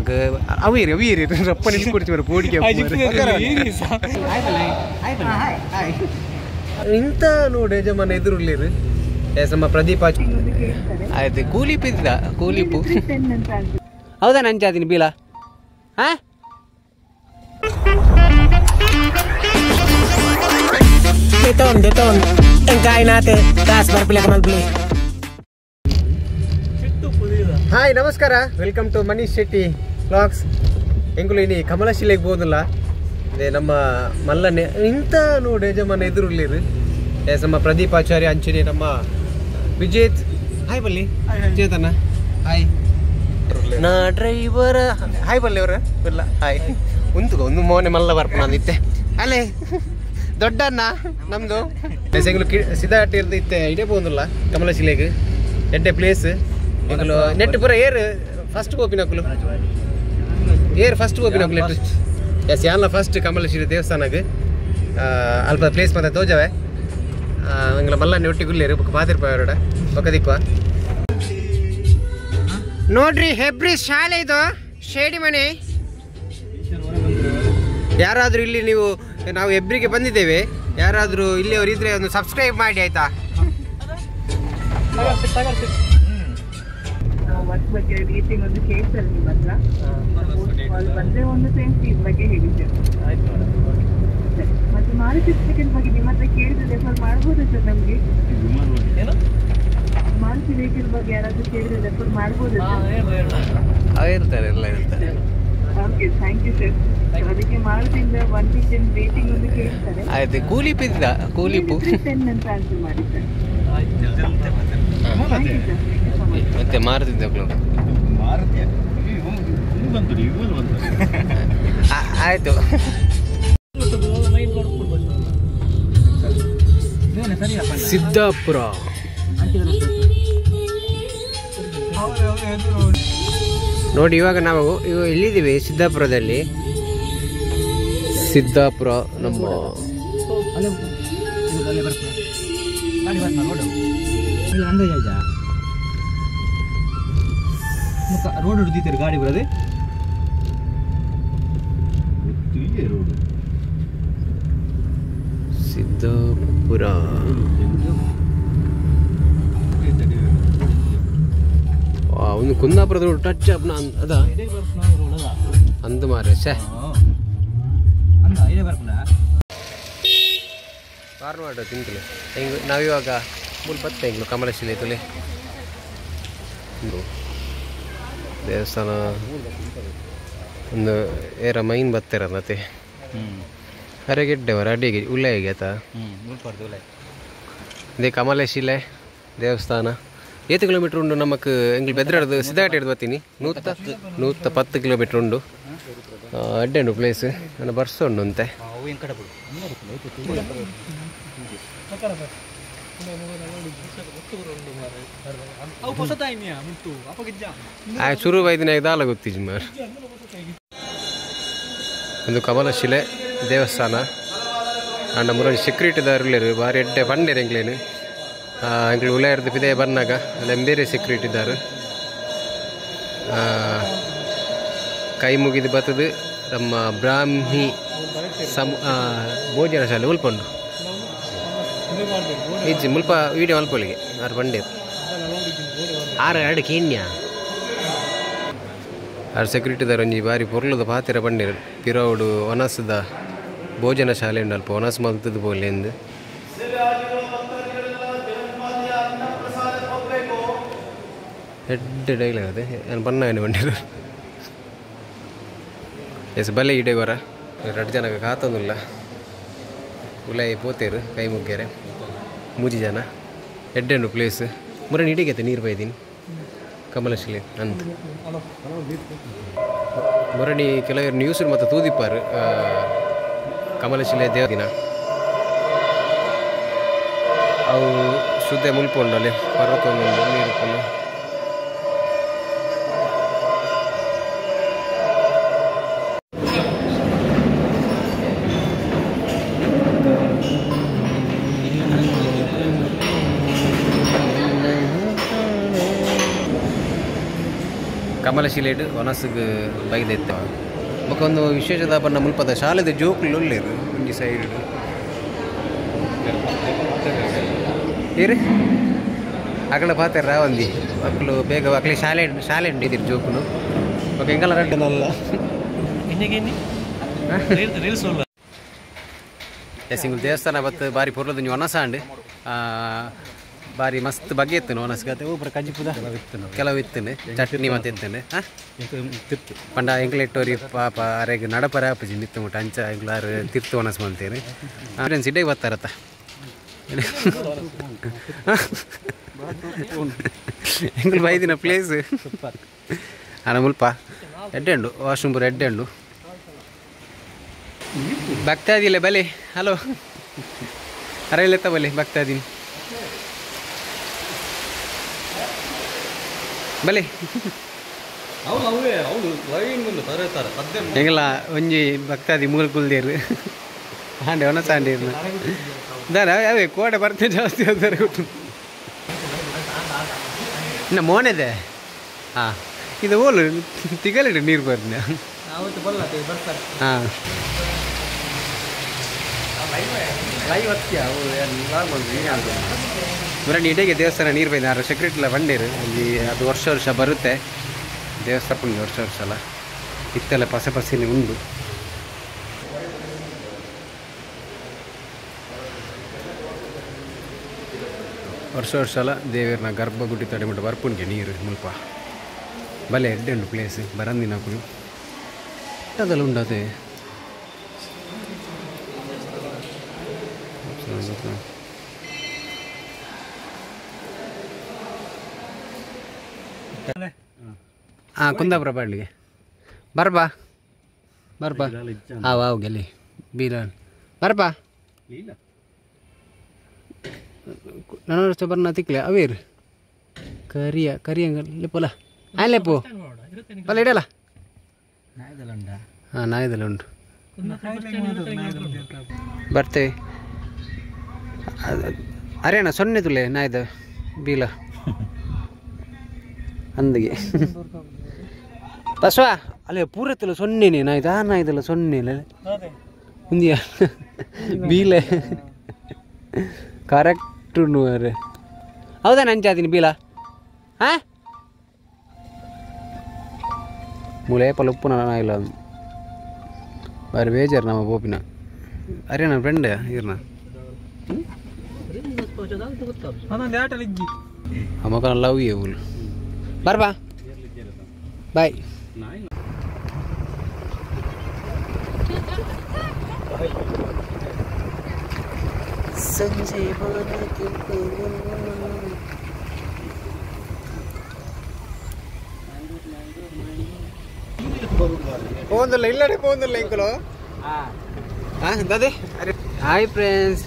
ನಮಕ್ ಅವೇರಿ ಅವೇರಿ ರಪ್ಪನೆ ಕುಡ್ತಿ ಪೋಡಿಗೆ ಇಂತ ನೋಡು ಯಜಮಾನ ಎದುರುಳ್ಳೇರು ಎಸ್ ನಮ್ಮ ಪ್ರದೀಪ ಆಯ್ತು ಕೂಲಿಪು ಇದ್ದ ಕೂಲಿಪು ಹೌದಾ ನಂಚಾದಿನಿ ಬೀಲ ಹಾ Deton, deton. Ang natin. Taas barpila kamal bli. Hi ನಮಸ್ಕಾರ, welcome to Manish Shetty vlogs. ಎಂಕುಲು ಇನಿ ಕಮಲಶಿಲೆಗೆ ಬೋದಿಲ್ಲ ಅದೇ ನಮ್ಮ ಮಲ್ಲನೆ ಇಂಥ ನೋಡು ಯಜಮಾನ ಎದುರುಳ್ಳೇರು ಎಸ್ ನಮ್ಮ ಪ್ರದೀಪ್ ಆಚಾರ್ಯ ಅಂಚಿನಿ ನಮ್ಮ ವಿಜೇತ್ ಹಾಯ್ ಬಲ್ಲಿ ಚೇತನ ಹಾಯ್ ನಾ ಡ್ರೈವರ್ ಹಾಯ್ ಬಲ್ಲಿ ಅವರ ಇಲ್ಲ ಹಾಯ್ ಉಂತು ಒಂದು ಮೋನೆ ಮಲ್ಲ ಬರ್ಪ ನಾನಿತ್ತೆ ಅಲ್ಲೇ ದೊಡ್ಡಣ್ಣ ನಮ್ಮದು ಎಂಕುಲು ಸಿದ್ಧಾಟಿ ಇತ್ತೆ ಇಡೇ ಪೋಂದಿಲ್ಲ ಕಮಲಶಿಲೆಗೆ ಎಡ್ಡೆ ಪ್ಲೇಸ್ ಎಂಕುಲು ನೆಟ್ ಪೂರ ಏರ್ ಫಸ್ಟ್ ಪೋಪಿನಕುಲು ಏರ್ ಫಸ್ಟ್ ಪೋಪಿನಕುಲು ನೆಟ್ ಎಸ್ ಯಾನ್ಲ ಫಸ್ಟ್ ಕಮಲಶಿಲೆ ದೇವಸ್ಥಾನಕ್ಕೆ ಅಲ್ಪ ಪ್ಲೇಸ್ ಮತ್ತೆ ತೋಜವೆ ಎಂಗ್ಲ ಮಲ್ಲನೆ ಒಟ್ಟಿಗೆ ಗುಲ್ಲೇರು ಬೊಕ್ಕ ಪಾತಿರ್ಪ ಅವರೋಡ ಬೊಕ್ಕ ದಿಕ್ವ ನೋಡ್ರಿ ಹೆಬ್ರಿ ಶಾಲೆ ಇದು ಶೇಡಿ ಮನೆ. ಯಾರಾದರೂ ಇಲ್ಲಿ ನೀವು ನಾವು ಹೆಬ್ರಿಗೆ ಬಂದಿದ್ದೇವೆ, ಯಾರಾದರೂ ಇಲ್ಲಿ ಅವರು ಇದ್ರೆ ಒಂದು ಸಬ್ಸ್ಕ್ರೈಬ್ ಮಾಡಿ ಆಯ್ತಾ. ವರ್ಕ್ ಬಗ್ಗೆ ರೇಟಿಂಗ್ ಒಂದು ಕೇಳ್ತಾರೆ ನಿಮ್ಮ ಹತ್ರ ಕಾಲ್ ಬಂದರೆ ಒಂದು ಸೇಮ್ ಫೀಸ್ ಬಗ್ಗೆ ಹೇಳಿ ಸರ್. ಮತ್ತು ಮಾರುತಿ ವೆಹಿಕಲ್ ಬಗ್ಗೆ ನಿಮ್ಮ ಹತ್ರ ಕೇಳಿದ್ರೆ ರೆಫರ್ ಮಾಡ್ಬೋದಾ ಸರ್ ನಮಗೆ? ಮಾರುತಿ ವೆಹಿಕಲ್ ಬಗ್ಗೆ ಯಾರಾದರೂ ಕೇಳಿದ್ರೆ ರೆಫರ್ ಮಾಡ್ಬೋದಾ ಸರ್? ಇರ್ತಾರೆ ಎಲ್ಲ ಇರ್ತಾರೆ. Okay, thank you sir. ಅದಕ್ಕೆ ಮಾರುತಿಯಿಂದ 1 to 10 rating ಒಂದು ಕೇಳ್ತಾರೆ. ಆಯ್ತು ಕೂಲಿಪು ಇದ್ದ ಕೂಲಿಪು 10 ಅಂತ ಆನ್ಸರ್ ಮಾಡಿ sir. Thank you sir, thank you so much. ಮತ್ತೆ ಮಾರುತಿದ್ದ ಆಯ್ತು. ಸಿದ್ದಾಪುರ ನೋಡಿ, ಇವಾಗ ನಾವು ಇಲ್ಲಿದ್ದೀವಿ ಸಿದ್ದಾಪುರದಲ್ಲಿ. ಸಿದ್ದಾಪುರ ನಮ್ಮ ರೋಡ್ ಹಿಡಿದಿದ್ದಾರೆ ಗಾಡಿ ಬರೋದೆ ಸಿದ್ದಾಪುರ. ಒಂದು ಕುಂದಾಪುರದ ರೋಡ್ ಟಚ್ ಅಪ್ ಅದ ಅಂದು ಮಾರೆ ಛೇ ಕಾರ್ವಾಡ ತಿಂತಲೆ ಹೆಂಗ್ ನಾವಿವಾಗ ಮೂಲ ಬತ್ತ ಹೆಂಗ್ಲು ಕಮಲಶಿಲೆ ತುಲೆ ದೇವಸ್ಥಾನ ಒಂದು ಏರ ಮೈನ್ ಬತ್ತೆರ ಮತ್ತೆ ಅರೆಗೆಡ್ಡೆವರ ಅಡಿಗೆ ಉಳ್ಳೆಗೆ ಆತ ಇದೇ ಕಮಲಶಿಲೆ ದೇವಸ್ಥಾನ. ಏತು ಕಿಲೋಮೀಟ್ರ್ ಉಂಡು ನಮಕ್ ಎಂಗ್ಲು ಬೆದ್ರಾಡ್ದು ಸಿದ್ಧಾಟ ಹಿಡ್ದು ಬರ್ತೀನಿ 110 ಕಿಲೋಮೀಟ್ರ್ ಉಂಡು. ಅಡ್ಡೆ ಉಂಡು ಪ್ಲೇಸ್ ನನ್ನ ಬರ್ಸ ಉಂಡು ಅಂತೆ. ಶುರು ಬೈದಿನ ದಾಲ ಗೊತ್ತಿಜ್ ಮಾರ್. ಒಂದು ಕಮಲಶಿಲೆ ದೇವಸ್ಥಾನ ಅಂಡ ಮುರಳಿ ಸೆಕ್ಯೂರಿಟಿ ದಾರುಲೇರು ಬಾರಿ ಎಡ್ಡೆ ಪಂಡೇರು ಎಂಗ್ಲೇನು ಎಂಗ್ಲು ಉಲಾಯರ್ದು ಪಿದೆ ಬನ್ನಾಗ ಅಲ್ಲ ಬೇರೆ ಸೆಕ್ಯೂರಿಟಿ ದಾರು ಕೈ ಮುಗಿದು ಬತ್ತದು ನಮ್ಮ ಬ್ರಾಹ್ಮಿ ಸಮ ಭೋಜನ ಶಾಲೆ ಉಲ್ಪಂಡು ಇಜ್ಜಿ ಮುಲ್ಪ ವೀಡಿಯೋ ಮಲ್ಪೊಲಿಗೆ ಆರು ಬಂಡೇರು ಆರು ಎರಡು ಕೇಣ್ಯ ಆರು ಸೆಕ್ಯೂರಿಟಿ ದಾರು ಒಂಜಿ ಬಾರಿ ಪೊರ್ಲುದ ಪಾತಿರ ಬಂಡೇರು ಪಿರೋಡು ಒನಸದ ಭೋಜನ ಶಾಲೆ ಉಂಡು ಅಲ್ಪ ಒನಸ್ ಮಲ್ತದ ಪೋಲೆ ಎಂದು. ಎಡ್ಡೆ ಡೈಲಾಗ್ ಅದೇ ನಾನು ಬಣ್ಣ ಬಂಡೇರು ಎಸ್ ಬಲೆ ಇಡೆ ಬರ ಎರಡು ಜನ ಕಾತೊಂದಿಲ್ಲ ಉಲಾಯಿ ಪೋತೇರು ಕೈ ಮುಗ್ಗೆರೆ ಮೂಜಿ ಜನ ಎಡ್ಡೆಂಡು ಪ್ಲೇಸ್ ಮುರಣಿ ಇಡಿಗೈತೆ ನೀರು ಬೈದೀನಿ ಕಮಲಶಿಲೆ ಅಂತ ಮುರಣಿ ಕೆಲವರು ನ್ಯೂಸ್ ಮತ್ತು ತೂದಿಪ್ಪಾರು ಕಮಲಶಿಲೆ ದೇವದಿನ ಅವು ಶುದ್ಧ ಮುಲ್ಪೊಂಡಲ್ಲಿ ಪರ್ವತ ನೀರು ಕಮಲಶಿಲೆಡ್ ವನಸ್ಗ್ ಬೈದೆತ್ತ ಬೊಕ ಒಂದು ವಿಶೇಷದ ಪಂಡ ಮುಲ್ಪದ ಶಾಲೆದ ಜೋಕುಲು ಉಲ್ಲೆರ್ ಒಂಜಿ ಸೈಡ್ ಏರು ಅಕಲ ಪಾತೆರ್ ರಾವಂದಿ ಅಕುಲು ಬೇಗ ಅಕಲೆ ಶಾಲೆ ಶಾಲೆ ಇದ್ದೀರು ಜೋಕುಲು ಬೊಕ ಎಂಕಲ ರಡ್ಡನಲ್ಲ ಸಿಂಗುಲ್ ದೇವಸ್ಥಾನ ಬತ್ತು ಬಾರಿ ಪೊರ್ಲದ ಒಂಜಿ ವನಸಾಂಡ್ ಬಾರಿ ಮಸ್ತ್ ಬಗೆ ಇತ್ತು ವನಸ್ಗೆ ಅತ್ತೆ ಪೂರ ಕಜಿಪುದ ಕೆಲವು ಇತ್ತುಂಡು ಚಟ್ನಿ ಮತ್ತೆ ಇತ್ತುಂಡು ಪಂಡ ಎಂಕ್ಲೆಟ್ಟೋರಿ ಪಾಪ ಅರೆಗ್ ನಡಪರ ಆಪುಜಿ ಮಿತ್ತು ಮುಟ್ಟ ಅಂಚ ಎಂಕ್ಲಾರ್ ತಿರ್ತು ವನಸ್ ಮಂತೇನೆ ಫ್ರೆಂಡ್ಸ್ ಇಡೇ ಬರ್ತಾರತ್ತ ಎಂಕ್ಲು ಬೈದಿನ ಪ್ಲೇಸ್ ಅನ ಮುಲ್ಪ ಎಡ್ಡೆ ಉಂಡು ವಾಶ್ರೂಮ್ ಪೂರ ಎಡ್ಡೆ ಉಂಡು ಭಕ್ತಾದಿಲ್ಲ ಬಲೆ ಹಲೋ ಅರೆಲೆತ್ತ ಬಲೆ ಭಕ್ತಾದಿನಿ ಬಲೆ ಎಂಗಲ ಒಂಜಿ ಭಕ್ತಾದಿ ಮೂಲ ಕುಲ್ದೇರು ಹಾಂಡೆ ಒಣ ಸಾಂಡೇರು ದಾನ ಅವೇ ಕೋಟೆ ಬರ್ತೇನೆ ಜಾಸ್ತಿ ಹೋಗ್ತಾರೆ ಇನ್ನು ಮೋನೆದೆ ಹಾಂ ಇದು ಓಲು ತಿಗಲಿಡು ನೀರು ಬರ್ನ ಹಾಂ ಬರಣಿ ಇಡೀ ದೇವಸ್ಥಾನ ನೀರು ಬೈದ ಆರು ಸೆಕ್ರೆಟ್ಲ ಬಂಡೇರು ಅಲ್ಲಿ ಅದು ವರ್ಷ ವರ್ಷ ಬರುತ್ತೆ ದೇವಸ್ಥಾನ ಪುಣ್ಯ ವರ್ಷ ವರ್ಷ ಅಲ್ಲ ಇತ್ತೆಲ್ಲ ಪಸೆ ಪಸೆನೆ ಉಂಡು ವರ್ಷ ವರ್ಷ ಅಲ್ಲ ದೇವರನ್ನ ಗರ್ಭಗುಡಿ ತಡೆ ಬರ್ಪುನ್ಗೆ ನೀರು ಮುಲ್ಪ ಬಲೆ ಎಡ್ಡೆ ಉಂಡು ಪ್ಲೇಸ್ ಬರಂದಿನಕುಲು ಅದೆಲ್ಲ ಉಂಡು ಅದೇ ಹಾಂ ಕುಂದಾಪುರ ಬಾಡ್ಲಿಗೆ ಬರ್ಬಾ ಬರ್ಬಾ ಹಾಂ ಅವು ಗೆಲ್ಲಿ ಬೀರ ಬರ್ಬಾ ನನ್ನ ವರ್ಷ ಬರ್ನ ತಿಕ್ಲೆ ಅವೇರು ಕರಿಯ ಕರಿಯಂಗ ಲೆಪ್ಪುಲ ಆಯ್ ಲೆಪ್ಪು ಬಲ್ಲ ಇಡಲ್ಲ ಹಾಂ ನಾಯ್ದಲ್ಲ ಉಂಟು ಬರ್ತೇವೆ ಅರೇಣ ಸೊನ್ನೆ ತುಲೆ ನಾಯ್ದ ಬೀಲ ಅಂದಿಗೆ ಬಸವ ಅಲ್ಲೇ ಪೂರತ್ತಲ್ಲ ಸೊನ್ನೆನೇ ನಾಯ್ದು ಆ ನಾಯ್ದಲ್ಲ ಸೊನ್ನೆ ಉಂದಿಯ ಬೀಲೆ ಕರೆಕ್ಟ್ ಅರೆ ಹೌದಾ ನಂಚಾತೀನಿ ಬೀಲ ಹಾಂ ಮೂಲೆ ಪಲ್ಲ ಉಪ್ಪು ನಾಯಿಲ್ಲ ಬಾರಿ ಬೇಜಾರು ನಮ್ಮ ಬೋಪಿನ ಅರೆ ನನ್ನ ಫ್ರೆಂಡ್ ಇರ್ನ ಅಮ್ಮಕ್ಕ ಲವ್ you ಬರ್ಬಾ ಬಾಯ್ ಸಂಜೆ పోందుಲ್ಲ ಇಲ್ಲಡೆ పోందుಲ್ಲ ಇಂಕಲು ದಾದೆ ಹಾಯ್ ಫ್ರೆಂಡ್ಸ್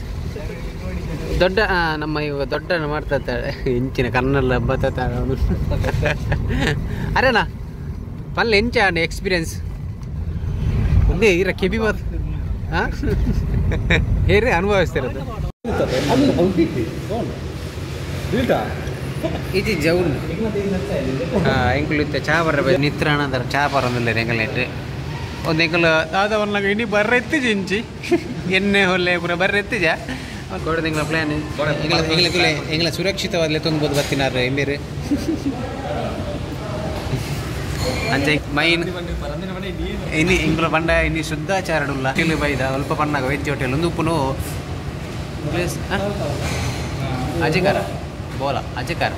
ದೊಡ್ಡ ನಮ್ಮ ಇವಾಗ ದೊಡ್ಡ ಮಾಡ್ತಾ ಇದ್ದಾಳೆ ಇಂಚಿನ ಕಣ್ಣಲ್ಲ ಬತ್ತಾಳೆ ಅವನು ಅರೇನಾ ಪಲ್ಲೆ ಎಂಚ ಎಕ್ಸ್ಪೀರಿಯನ್ಸ್ ಒಂದೇ ಇರ ಕೆಬಿ ಬತ್ ಹಾಂ ಹೇರಿ ಅನುಭವಿಸ್ತಿರೋದು ಇದು ಜೌನ್ ಎಂಕುಲು ಇತ್ತ ಚಾ ಬರ ನಿತ್ರಾಣ ಅಂದ್ರೆ ಚಾ ಬರೋದಿಲ್ಲ ಎಂಕಲೇಟ್ ಒಂದು ಎಂಕಲು ದಾದ ಒನ್ಲಾಗ ಇಡೀ ಬರ್ರ ಎತ್ತಿಜ ಇಂಚಿ ಎಣ್ಣೆ ಹೊಲ್ಲೆ ಪೂರ ಬರ್ರ ಎತ್ತಿಜ ಕೋಡೆ ತಿಂಗಳ ಪ್ಲ್ಯಾನ್ ಎಂಗಳ ಎಂಗಳ ಸುರಕ್ಷಿತವಾದಲೆ ತೊಂಬೋದು ಬತ್ತಿನಾರ ಎಂಬೇರು ಅಂಚೆ ಮೈನ್ ಇನ್ನು ಎಂಕುಲ ಪಂಡ ಇನ್ನು ಶುದ್ಧಾಚಾರಡುಲ್ಲ ಹೋಟೆಲ್ ಬೈದ ಅಲ್ಪ ಪಣ್ಣಾಗ ವೆಜ್ ಹೋಟೆಲ್ ಒಂದು ಉಪ್ಪುನು ಪ್ಲೇಸ್ ಅಜಕಾರ ಬೋಲ ಅಜಕಾರ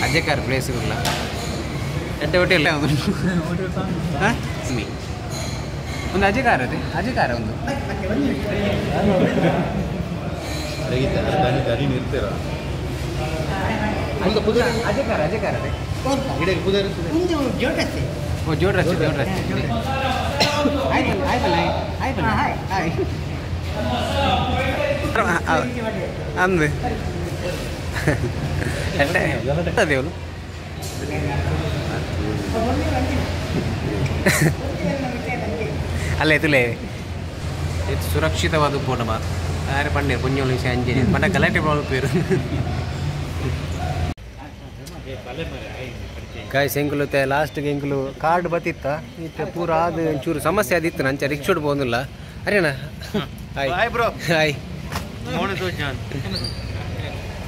ಅಜಕಾರ ಪ್ಲೇಸ್ ಇಲ್ಲ ಎಡ್ಡೆ ಹೋಟೆಲ್ ಹಾಂ ಒಂದು ಅಜಕಾರ ಅದೇ ಅಜಕಾರ ಒಂದು ಅಜಕಾರ ಅಜಕಾರ ಅದೇ ಓ ಜೋಡ್ರಸ್ತೆ ಜೋಡ್ರಸ್ತೆ ಆಯ್ತಲ್ಲ ಆಯ್ತಲ್ಲ ಆಯ್ತಲ್ಲ ಹಾಯ್ ಅಂದು ದೇವಲು ಅಲ್ಲ ಎತ್ತುಲೇ ಇದು ಸುರಕ್ಷಿತವಾದ ಪೋಣ ಮಾತು ಯಾರು ಪಣ್ಣೀರು ಪುಣ್ಯೋಳು ಅಂಜನಿ ಪಂಡ ಗಲಾಟೆ ಪ್ರಾಬ್ಲಮ್ ಪೇರು ಗಾಯ್ಸ್ ಎಂಕುಲು ಲಾಸ್ಟ್ಗೆ ಎಂಕುಲು ಕಾರ್ಡ್ ಬತ್ತಿತ್ತ ಇತ್ತೆ ಪೂರ ಅದು ಒಂಚೂರು ಸಮಸ್ಯೆ ಆದಿತ್ತು ನಂಚ ರಿಕ್ಷೋಡ್ ಪೋಂದಿಲ್ಲ ಅರೇನಾ ಹಾಯ್ ಹಾಯ್ ಬ್ರೋ ಹಾಯ್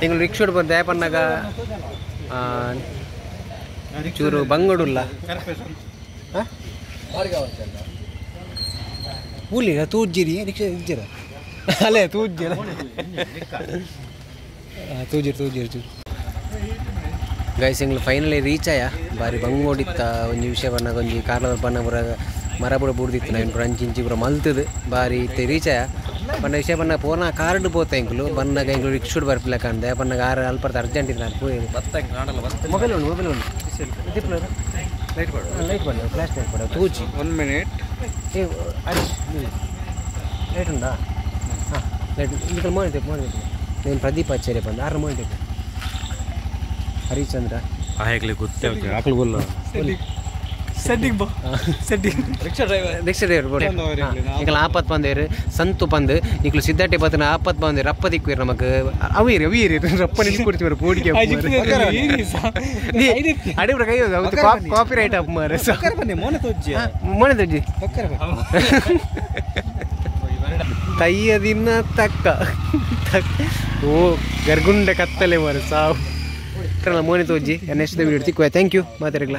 ಎಂಕುಲು ರಿಕ್ಷೋಡ್ ಬಂದು ದಯಪನ್ನಾಗ ಚೂರು ಬಂಗಡುಲ್ಲ ಊಲಿ ತೂಜ್ಜಿರಿ ರಿಕ್ಷಾ ಇಜ್ಜಿರ ಅಲ್ಲೇ ತೂಜ್ಜಿರ ತೂಜಿರಿ ತೂಜಿರಿ ಚೂರು. ಗೈಸ್ ಎಂಗ್ಲು ಫೈನಲಿ ರೀಚ್ ಆಯ ಬಾರಿ ಬಂಗೋಡಿತ್ತ ಒಂಜಿ ವಿಷಯ ಬನ್ನಾಗ ಒಂಜಿ ಕಾರ್ಲದ ಬಣ್ಣ ಪೂರ ಮರ ಪೂರ ಬೂಡ್ದಿತ್ತು ನೈನ್ ಪೂರ ಅಂಚಿ ಇಂಚಿ ಪೂರ ಮಲ್ತದು ಬಾರಿ ಇತ್ತೆ ರೀಚ್ ಆಯ ಬಣ್ಣ ವಿಷಯ ಬಣ್ಣ ಪೋನ ಕಾರ್ಡ್ ಪೋತ ಎಂಕುಲು ಬನ್ನಾಗ ಎಂಕುಲು ರಿಕ್ಷುಡ್ ಬರ್ಪಿಲ್ಲ ಕಾಣ್ದೆ ಬನ್ನಾಗ ಆರು ಅಲ್ಪರ್ತ ಅರ್ಜೆಂಟ್ ಇತ್ತು ನಾನು ಪೋಯಿ ಮೊಬೈಲ್ ಉಂಡು ಮೊಬೈಲ್ ಉಂಡು ಲೈಟ್ ಲೈಟ್ ಬಣ್ಣ ಫ್ಲಾಶ್ ಲೈಟ್ ಬಣ್ಣ ತೂಚಿ 1 ಮಿನಿಟ್ ಏ ಹರೀಶ್ ಲೈಟ್ ಉಂಡಾ ಹಾಂ ಲೈಟ್ ಈಗ ಮೋನಿದೆ ಮೋನಿದೆ నేను ಪ್ರದೀಪ್ ಆಚಾರ್ಯ ಬಂದು ಆರು ಮೋನಿದೆ ಹರಿಶ್ಚಂದ್ರ ಆಯ್ಕಲಿ ಗೊತ್ತೇ ಆಕಳು ಸೆಟ್ಟಿಂಗ್ ಬಾ setting rickshaw driver rickshaw driver ಬೋಡೆ ಎಂಕಲ್ ಆಪತ್ ಬಂದೇರು ಸಂತು ಪಂದು ಇಂಕ್ಲು ಸಿದ್ಧಾಟಿ ಪತ್ತನ ಆಪತ್ ಬಂದೇರು ರಪ್ಪ ದಿಕ್ಕುವೇರು ನಮಕ್ ಅವೀರಿ ಅವೀರಿ ರಪ್ಪ ನಿಲ್ಸಿ ಕೊಡ್ತೀವಿ ಪೋಡಿಗೆ ಅಡಿಬ್ರ ಕೈ ಕಾಪಿ ರೈಟ್ ಅಪ್ ಮಾರೆ ಬನ್ನಿ ಮೋನೆ ತೋಜ್ಜಿ ಮೋನೆ ತೋಜ್ಜಿ ತಯ್ಯದಿನ ತಕ್ಕ ಓ ಗರ್ಗುಂಡ ಕತ್ತಲೆ ಮಾರೆ ಸಾವು ಮೋನೆ ತೋಜ್ಜಿ ನೆಕ್ಸ್ಟ್ ವಿಡಿಯೋ ತಿಕ್ಕುವೆ thank you ಮಾತಾಡಗ್ಲ.